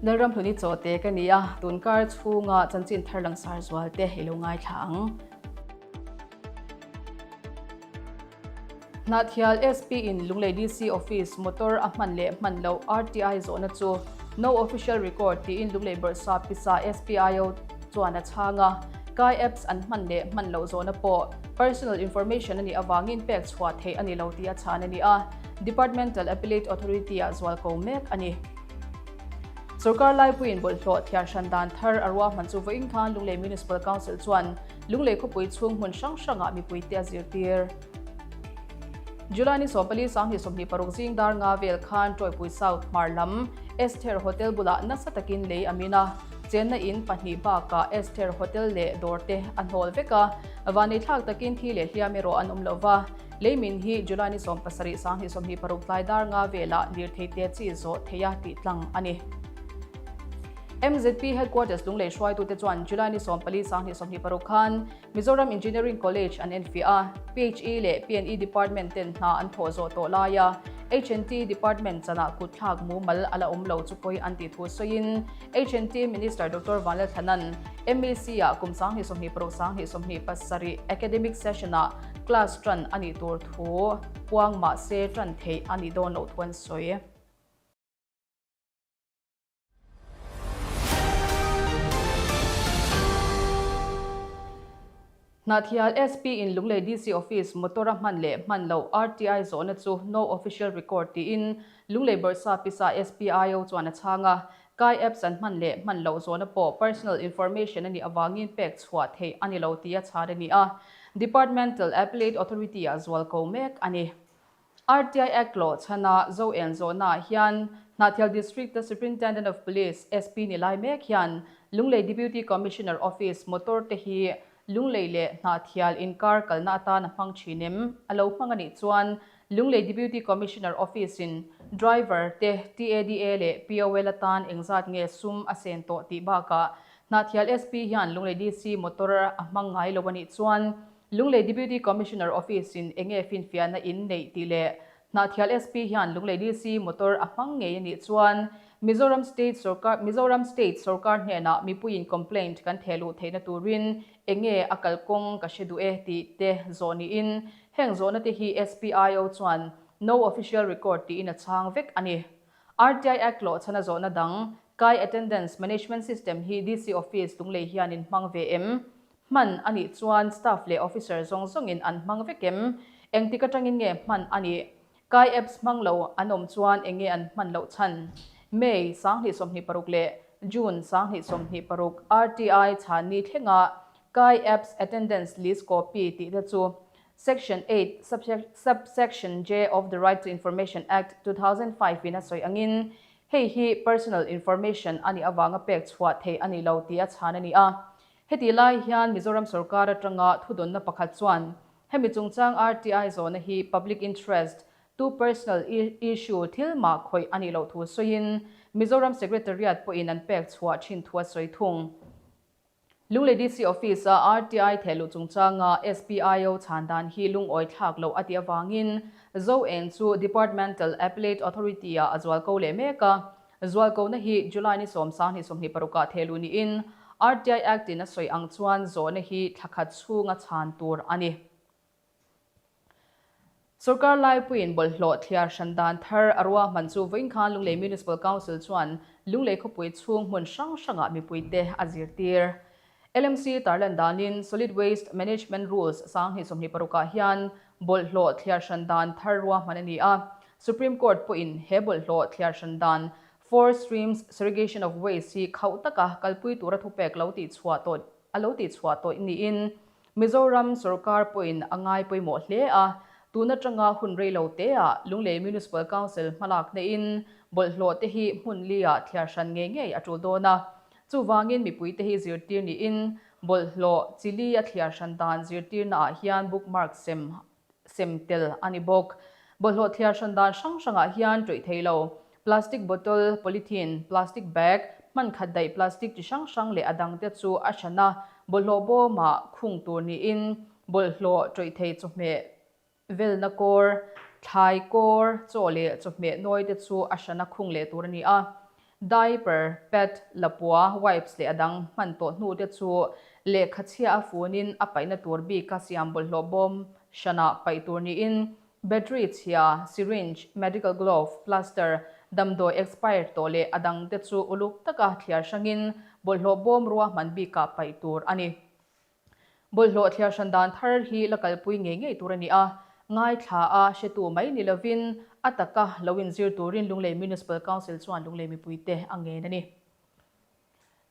Lalramhluni Chawte ka ni a, tunkar chhunga chanchin thar langsar zual te i lo ngaithla ang. Hnahthial SP in Lunglei DC Office motor a hman leh hman loh RTI zawhna chu No Official Record tiin Lunglei Bawrhsap pisa SPIO chuan a chhang a, Kai Apps an hman leh hman loh zawhna pawh personal information a nih avangin pek chhuah theih a ni lo tih a chhan a ni a, Departmental Appellate Authority-ah zual ko mek a ni. Sorkar laipuiin bawlhhlawh thiar hran dan thar a ruahman chu vawiin khan Lunglei Municipal Council chuan Lunglei khawpui chhung hmun hrang hrangah mipuite a zirtir. July ni 14 2026 zing dar nga vel khan Tawipui South hmar lam Esther Hotel bulah nasa takin lei a min a, chenna in pahnih bakah Esther Hotel leh dawr te a hnawl vek a, vanneithlak takin thi leh hliam erawh an awm lo va. Lei min hi July ni 17 2026 tlai dar nga velah lirthei te chi zawh theih a tih tlang a ni. MZP Headquarters Lunglei hruaitute chuan July ni 14 2026 khan Mizoram Engineering College an enfiah a, PHE leh PNE Department ten hna an thawh zawh tawh laia HNT Department chanah kutthlak mumal a la awm lo chu pawi an tih thu sawiin HNT Minister Doctor Vanlalthlana'n MEC-ah kum 2026 2027 academic session-ah class tan a nih tur thu puang mahse tan theih a nih dawn loh thu an sawi. Hnahthial SP in Lunglei DC Office motor a hman leh hman loh RTI zawhna chu No Official Record tiin Lunglei Bawrhsa Pisa SPIO chuan a chhang a. Kai Apps an hman leh hman loh zawhna pawh personal information a nih avangin pek chhuah theih a ni lo tia chhan a ni a. Departmental Appellate Authority-ah zual ko mek a ni. RTI Act lawh chhana zo en zawhnaah hian Hnahthial District-a Superintendent of Police, SP, ni lai mek hian Lunglei Deputy Commissioner Office motor te hi Lunglei leh Hnahthial inkar kalna atan a hmang thin em? A lo hmang a nih chuan Lunglei Deputy Commissioner Office-in driver te TADA leh POL atan engzat nge sum a sen tawh tih bakah Hnahthial SP hian Lunglei DC motor a hmang ngai lo a nih chuan Lunglei Deputy Commissioner Office in enge finfiahna in neih tih leh Hnahthial SP hian Lunglei DC motor a hmang ngei a nih chuan Mizoram State sawrkar Mizoram State sawrkar hnenah mipuiin complaint kan theh luh theihna turin enge a kalkawng ka hre duh e tih te zawh niin heng zawhna te hi SPIO chuan No Official Record tiin a chhang vek a ni. RTI Act lawh chhana zawhna dang Kai Attendance Management System hi DC Office Lunglei hian in hmang ve em? Hman a nih chuan staff leh officer zawng zawngin an hmang vek em? Engtik atangin nge hman a nih? Kai apps hmang lo an awm chuan eng nge an hman loh chhan? May 2026 leh June 2026 RTI chhanni thlenga Kai apps attendance list copy tih te chu Section 8, Subsection J of the Right to Information Act, 2005 in a sawi angin hei hi personal information a nih avanga pek chhuah theih a ni lo tih a chhan a ni a. Heti lai hian Mizoram sorkar atanga thudawnna pakhat chuan hemi chungchang RTI zawhna hi public interest to personal issue thil mah khawih a nih loh thu sawiin Mizoram Secretariat pawhin an pek chhuah thin thu a sawi thung. Lunglei DC Office-a RTI thehluh chungchanga SPIO chhan dan hi lungawi thlak loh a tih avangin Zo Eng chu Departmental Appellate Authority-ah a zual ko leh mek a. Zualkona hi July ni 10 2026 ah thehluh niin RTI Act in a sawi ang chuan zawhna hi thla khat chhunga chhan tur a ni. Sorkar laipuiin bawlhhlawh thliar hran dan thar a ruahman chu vawiin khan Lunglei Municipal Council chuan Lunglei khawpui chhung hmun hrang hrangah mipuite a zirtir. LMC tarlan danin Solid Waste Management Rules 2026 ah hian bawlhhlawh thliar hran dan thar ruahman a ni a. Supreme Court pawhin he bawlhhlawh thliar hran dan Four Streams Segregation of Waste hi khauh taka kalpui tura thupek lo tihchhuah tawh a lo tihchhuah tawh niin Mizoram sorkar pawhin a ngai pawimawh hle a. Tun atanga hun rei lo teah Lunglei Municipal Council hmalak neihin bawlhhlawh te hi hmun liah thliar hran ngei ngei a tul dawn a. Chuvangin mipuite hi zirtir niin bawlhhlawh chili a thliar hran dan zirtirnaah hian bookmark sem sem tel a ni bawk. Bawlhhlawh thliar hran dan hrang hrangah hian ṭawih thei lo. Plastic bottle, polythene, plastic bag, hman khat daih plastic chi hrang hrang leh a dangte chu a hran a, bawlhhlawh bawmah khung tur niin bawlhhlawh ṭawih thei chawhmeh velna kawr, thlai kawr, chaw leh chawhmeh nawi te chu a hrana khung leh tur a ni a. Diaper, pad, lapua, wipes leh a dang hman tawh hnu te chu lehkha chhia a funin a paihna tur bika siam bawlhhlawh bawm hranah paih tur niin battery chhia, syringe, medical glove, plaster, damdawi expired tawh leh a dang te chu uluk taka thliar hrangin bawlhhlawh bawm ruahman bikah paih tur a ni. Bawlhhlawh thliar hran dan thar hi la kalpui ngei ngei tur a ni a, ngaithla a hretu mai ni lovin a taka lo inzir turin Lunglei Municipal Council chuan Lunglei mipuite a ngen a ni.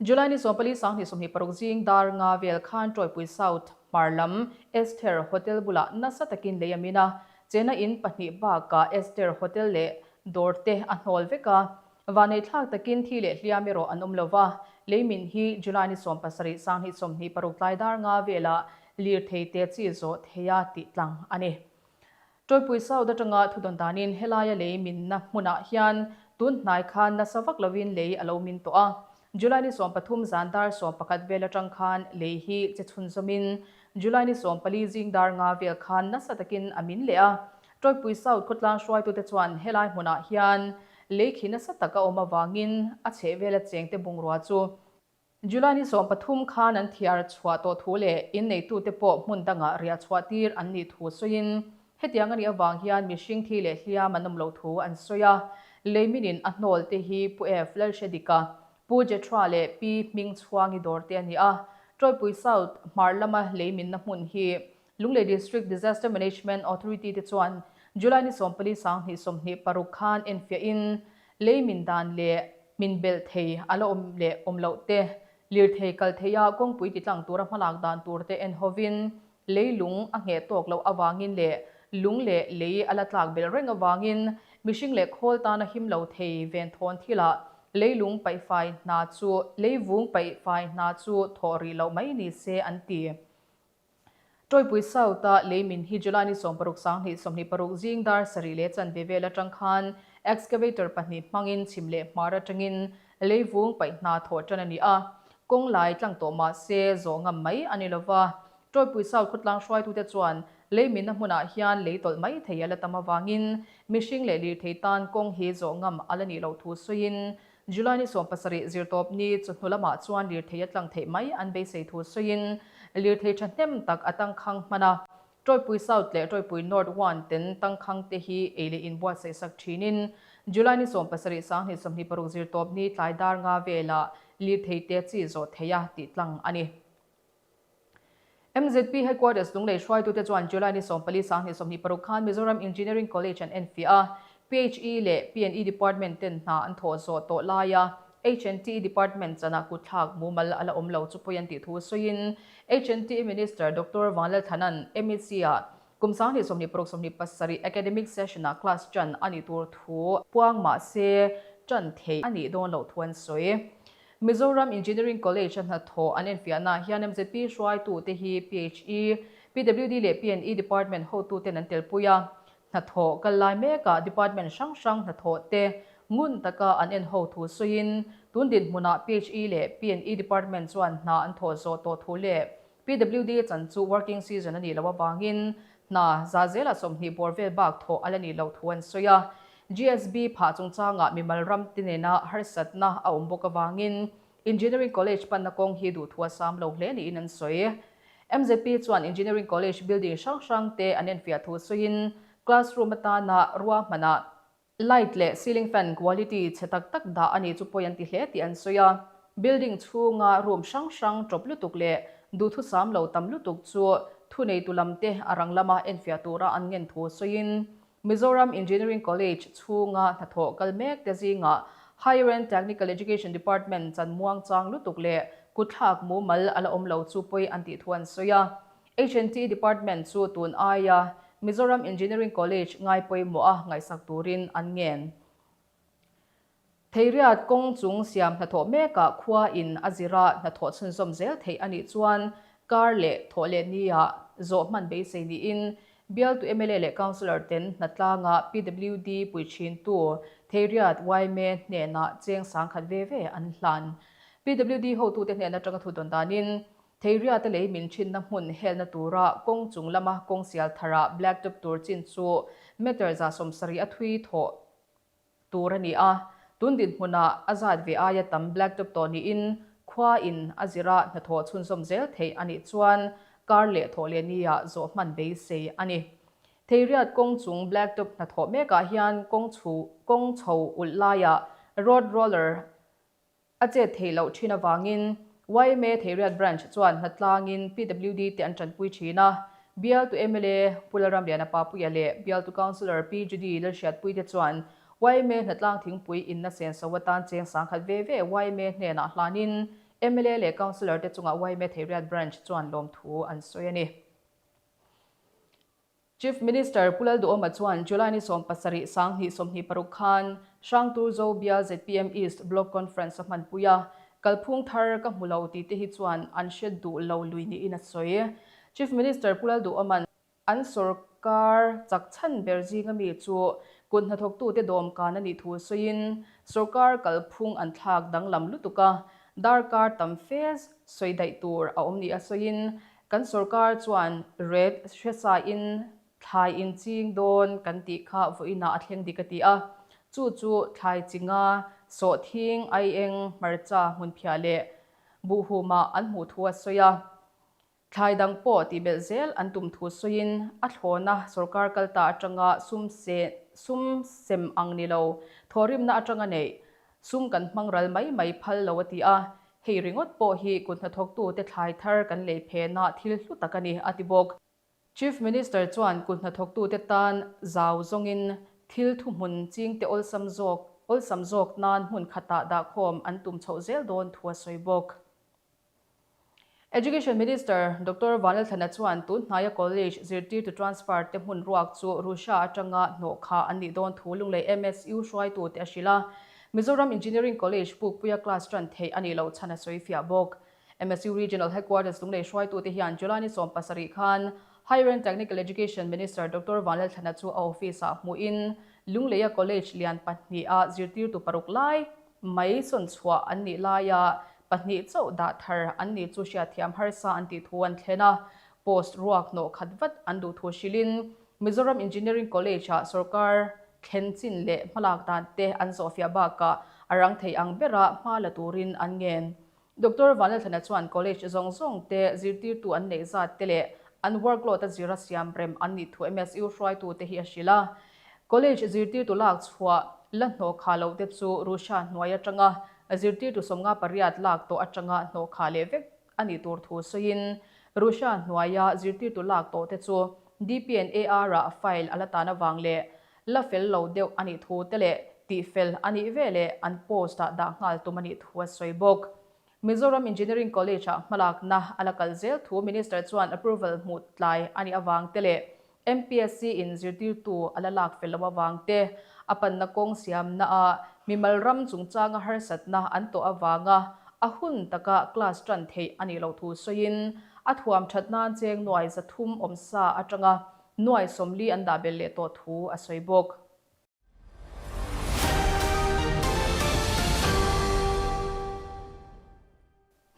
July ni 14 2026 zing dar nga vel khan Tawipui South hmar lam Esther Hotel bulah nasa takin lei a min a, chena in pahnih bakah Esther Hotel leh dawr te a hnawl vek a, Vaneihthlak takin thi leh hliam erawh an awm lo va, leimin hi July ni 17 2026 tlai dar nga velah lirthei te chi zawh theia tih tlang a ni. Tawipui South atanga thudawn danin helaia lei minna hmunah hian tun hnai khan nasa vak lovin lei a lo min tawh a. July ni 13 zan dar 11 vel atang khan lei hi che chhunzawmin July ni 14 zing dar nga vel khan nasa takin a min leh a. Tawipui South khawtlang hruaitute chuan helai hmunah hian Lei khi nasa tak a awm avangin a chhehvela chengte bungrua chu July ni 13 khan an thiar chhuah tawh thu leh inneitute pawh hmun dangah riah chhuah tir an nih thu sawiin hetiang a nih avang hian mihring thi leh hliam an awm loh thu an sawi a. Lei minin a hnawl te hi Pu F. Lalhredika, Pu Jethra leh Pi Hmingchhuangi dawr te a ni a. Tawipui South hmar lama lei minna hmun hi Lunglei District Disaster Management Authority te chuan July ni 14 2026 khan enfiahin lei min dan leh min belh thei a la awm leh awm loh te, lirthei kal theia kawngpui titlang tura hmalak dan tur te en hovin lei lung a ngheh tawk loh avangin leh lung leh lei a la tlak belh reng avangin mihring leh khawl tana him lo thei venthawn thilah leilung paihfai hna chu leivung paihfai hna chu thawh rih loh mai ni se an ti. Tawipui South-a leimin hi July ni 16 2026 zing dar sarih leh chanve vel atang khan excavator pahnih hmangin chhim leh hmar atangin leivung paih hna thawh tan a ni a, kawng lai tlang tawh mah se zawh ngam mai a ni lova. Tawipui South khawtlang hruaitute chuan leiminna hmunah hian lei tawlh mai thei a la tam avangin mihring leh lirthei tan kawng hi zawh ngam a la nih loh thu sawiin July ni 17 zirtawp ni chawhnu lamah chuan lirthei a tlang theih mai an beisei thu sawiin lirthei thahnem tak a tangkhang hman a. Tawipui South leh Tawipui North One ten tangkhang te hi ei leh inbuatsaih sak thinin July ni 17 2026 zirtawp ni tlai dar nga velah lirthei te chi zawh theih a tih tlang a ni. MZP Headquarters Lunglei hruaitute chuan July ni 14 2026 khan Mizoram Engineering College an enfiah a, PHE leh PNE Department ten hna an thawh zawh tawh laia HNTE Department chana kutthlak mumal a la awm lo chu pawi an tih thu sawiin HNTE Minister Doctor Vanlalthanan MEC-ah kum 2026 27 academic session-ah class ṭan a nih tur thu puang mah se ṭan theih a nih dawn loh thu an sawi. Mizoram Engineering College a hnathawh an enfiahnaah hian MZP hruaitute hi PHE, PWD leh PNE Department hotuten an telpui a. Hnathawh kal lai mekah department hrang hrang hnathawh te ngun taka an en ho thu sawiin tun dinhmunah PHE leh PNE Department chuan hna an thawh zawh tawh thu leh PWD chan chu working season a nih loh avangin hna za zela 20 bawr vel bak thawh a la nih loh thu an sawi a. GSB phah chungchangah mimal ram te nena harsatna a awm bawk avangin Engineering College panna kawng hi duhthu a sam lo hle niin an sawi. MZP chuan Engineering College building hrang hrang te an enfiah thu sawiin classroom atana ruahmanah Light leh ceiling fan quality chhe tak tak dah a nih chu pawi an ti hle tih an sawi a. Building chhunga room hrang hrang ṭawp lutuk leh duhthusam lo tam lutuk chu thuneitu lamte a rang lama enfiah tura an ngen thu sawiin Mizoram Engineering College chhunga hnathawh kal mek te zingah Higher and Technical Education Department chan muang chang lutuk leh kutthlak mumal a la awm lo chu pawi an tih thu an sawi a. HNT Department chu tun aia Mizoram Engineering College ngai pawimawh a ngaihsak turin an ngen. Theiriat kawng chung siam hnathawh mekah khua in a zira hnathawh chhunzawm zel theih a nih chuan kar leh thawh leh nia zawh hman beisei niin bialtu mla leh Councillor ten hnatlanga PWD puithintu Theiriat yma hnenah cheng 10,000 ve ve an hlan. PWD hotute hnen atanga thu dawn danin Theiriate lei min thinna hmun helna tura kawng chung lama kawng sial tharah blacktop tur chin chu meter 170 a thui thawh tur a ni a. Tun dinhmunah a zat ve aia tam blacktop tawh niin khua in a zira hnathawh chhunzawm zel theih a nih chuan kar leh thawh leh nia zawh hman beisei a ni. Theiriat kawng chung blacktop hnathawh mekah hian kawng chhu kawng chho ulh laiah road roller A chet theih loh thin avangin yma Theiriat Branch chuan hnatlangin PWD te an tanpui thin a, bialtu mla Pu Lalramliana Papuia leh bialtu Councillor Pi Judy Lalhriatpui te chuan yma hnatlang thingpui inna senso atan cheng sangkhat ve ve yma hnenah hlanin mla leh Councillor te chungah yma Theiriat Branch chuan lawmthu an sawi a ni. Chief Minister Pu Lalduhawma chuan July ni 70 2026 khan Hrangtur Zo Bial zpm East Block Conference a hmanpui a, kalphung thar ka hmu lo tih te hi chuan an hre duh lo lui niin a sawi. Chief Minister Pu Lalduhoma'n an sorkar chak chhan ber zinga mi chu kut hnathawktute dawmkan a nih thu sawiin sorkar kalphung an thlak danglam lutuk a, darkar tam fe sawi daih tur a awm ni a sawiin Kan sorkar chuan ret hresain thlai inching dawn kan tih kha vawiinah a thleng dik a ti a. Chu chu thlai chinga sawhthing, aieng, hmarcha, hmunphiah leh buhhumah an hmuh thu a sawi a. Thlai dang pawh tihbelh zel an tum thu sawiin a thlawna sorkar kal ta atanga sum se sum sem ang ni lo thawhrimna atanga neih sum kan hmang ral mai mai phal lo a ti a. Hei ringawt pawh hi kut hnathawktute thlai thar kan lei phenah thil hlu tak a ni, a ti bawk. Chief Minister chuan kut hnathawktute tan zau zawngin thil thuhmun chingte awlsam zawk awlsam zawk nan hmun khatah dahkhawm an tum chhoh zel dawn thu a sawi bawk. Education Minister Doctor Vanlalthlana chuan tun hnaia college zirtirtu transfer te hmun ruak chu Russia atanga hnawh kha an nih dawn thu Lunglei MSU hruaitute a hrilh a. Mizoram Engineering College Pukpuia class tan theih a nih loh chhan a sawi fiah bawk. MSU Regional Headquarters Lunglei hruaitute hian July ni 17 khan Higher and Technical Education Minister Doctor Vanlalthlana chu a office-ah hmuhin Lungleia College lian pahniha zirtirtu paruk lai mai sawn chhuah an nih laia pahnih chauh dah thar an nih chu hriatthiam harsa an tih thu an thlen a, post ruak hnawh khat vat an duh thu hrilhin Mizoram Engineering College-ah sorkar thlen chin leh hmalak dan te an zawhfiah bakah a rang thei ang bera hma la turin an ngen. Doctor Vanlalthlana chuan college zawng zawng te zirtirtu an neih zat te leh an workload a zira siam rem an nih thu MSU hruaitute hi a hrilh a. College zirtirtu lak chhuah la hnawh khah loh te chu Russia hnuai atanga zirtirtu 58 lak tawh atanga hnawh khah leh vek a nih tur thu sawiin Russia hnuaia zirtirtu lak tawh te chu DPNAR-ah file a la tan avang leh la fel lo deuh a nih thu te leh tih fel a nih veleh an post-ah dah nghal tum a nih thu a sawi bawk. Mizoram Engineering College-ah hmalakna a la kal zel thu Minister chuan approval hmuh tlai a nih avang te leh MPSC in zirtirtu a la lak fel loh avang te, a panna kawng siamna ah mimal ram chungchanga harsatna an tawh avanga a hun taka class tan theih a nih loh thu sawiin a thuam that nan cheng nuai 300 awmsa atanga nuai 40 an dah belh leh tawh thu a sawi bawk.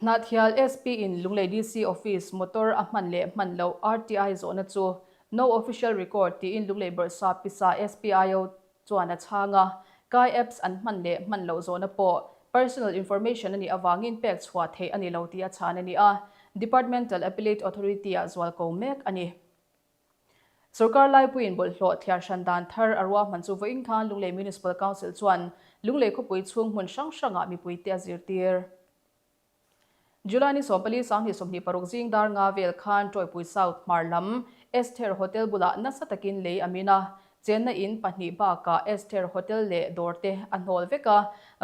Hnahthial SP in Lunglei DC Office motor a hman leh hman loh RTI zawhna chu No Official Record tiin Lunglei Bawrhsa Pisa SPIO chuan a chhang a, Kai apps an hman leh hman loh zawhna pawh personal information a nih avangin pek chhuah theih a ni lo tih a chhan a ni a, Departmental Appellate Authority-ah zualko mek a ni. Sorkar laipuiin bawlhhlawh thliar hran dan thar a ruahman chu vawiin khan Lunglei Municipal Council chuan Lunglei khawpui chhung hmun hrang hrangah mipuite a zirtir. July ni 14 2026 zing dar nga vel khan Tawipui South hmar lam Esther Hotel bulah nasa takin lei a min a, chenna in pahnih bakah Esther Hotel leh dawr te a hnawl vek a,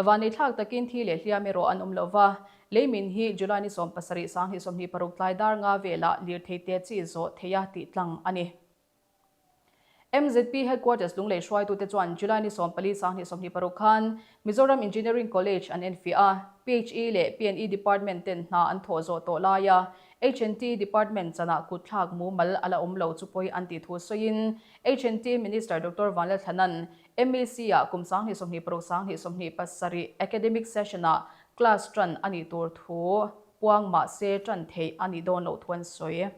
vanneithlak takin thi leh hliam erawh an awm lo va, Leimin hi July ni 17 2026 tlai dar nga velah lirthei te chi zawh theia tih tlang a ni. MZP Headquarters Lunglei hruaitute chuan July ni 14 2026 khan Mizoram Engineering College an enfiah a, PHE leh PNE Department ten hna an thawh zawh tawh laia HNT Department chanah kutthlak mumal a la awm lo chu pawi an tih thu sawiin HNT Minister Doctor Vanlalthlana'n MEC-ah kum 2026 2027 academic session-ah Class tan a nih tur thu puang mahse tan theih a nih dawn loh thu an sawi.